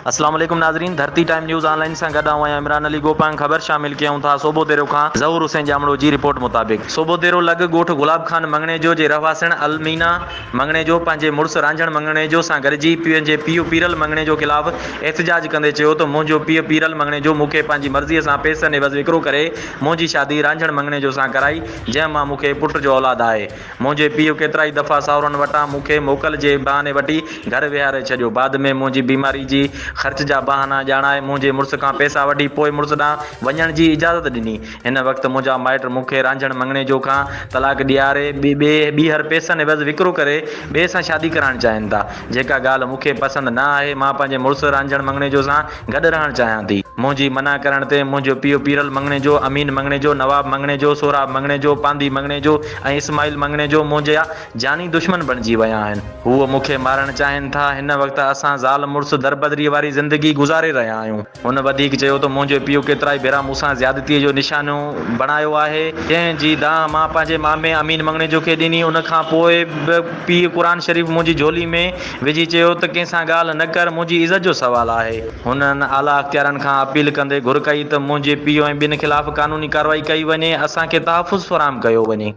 اسلام عليڪم ناظرين ڌرتي ٽائيم نيوز آن لائين سان گڏ آئون آهيان عمران علي گوپانگ خبر شامل ڪيون ٿا سوڀوديرو کان ظهور حسين ڄامڙو جي رپورٽ مطابق سوڀوديرو لڳ ڳوٺ گلاب خان مڱڻيجو جي رهواسڻ المينا مڱڻيجو پنهنجي مڙس رانجهڻ مڱڻيجو سان گڏجي پنهنجي پيء پيرل مڱڻيجو خلاف احتجاج ڪندي چيو ته منهنجو پيء پيرل مڱڻيجو مون کي پنهنجي مرضي سان پئسن عيوض وڪرو ڪري منهنجي شادي رانجهڻ مڱڻيجو سان ڪرائي جنهن مان مون کي پٽ جو اولاد آهي منهنجي پيء ڪيترائي دفعا ساهرن وٽان مون کي موڪل جي بهاني وٺي گهر ويهاري ڇڏيو. بعد ۾ منهنجي بيماري جي خرچ جا بهانا ڄاڻائي منهنجي مڙس کان پئسا وٺي پوء مڙس ڏانهن وڃڻ جي اجازت ڏني. هن وقت منهنجا مائٽ مون کي رانجهڻ مڱڻيجو کان طلاق ڏياري ٻيهر پئسن عيوض وڪرو ڪري ٻئي سان شادي ڪرائڻ چاهين ٿا. جيڪا ڳالهه مون کي پسند نه آهي. مان پنهنجي مڙس رانجهڻ مڱڻيجو سان گڏ رهڻ چاهيان ٿي. منهنجي منع ڪرڻ تي منهنجو پيء پيرل مڱڻيجو، امين مڱڻيجو، نواب مڱڻيجو، سهراب مڱڻيجو، پانڌي مڱڻيجو ۽ اسماعيل مڱڻيجو منهنجا جاني دشمن بڻجي ويا آهن. هو مون کي مارڻ چاهين ٿا. هن وقت اسان زال مڙس دربدريء واري زندگي گذاري رهيا آهيون. هن وڌيڪ چيو ته منهنجو پيء ڪيترائي ڀيرا مون سان زيادتيء جو نشانو بڻايو آهي، جنهن جي دانهن مان پنهنجي مامي امين مڱڻيجو کي ڏني، ان کان پوء به پيء قرآن شريف منهنجي جهولي ۾ وجهي چيو ته ڪنهن سان ڳالهه نه ڪر، منهنجي عزت جو سوال آهي. هنن اعليٰ اختيارن کان اپيل ڪندي گهر ڪئي ته منهنجي پيء ۽ ٻين خلاف قانوني ڪارروائي ڪئي وڃي، اسان کي تحفظ فراهم ڪيو وڃي.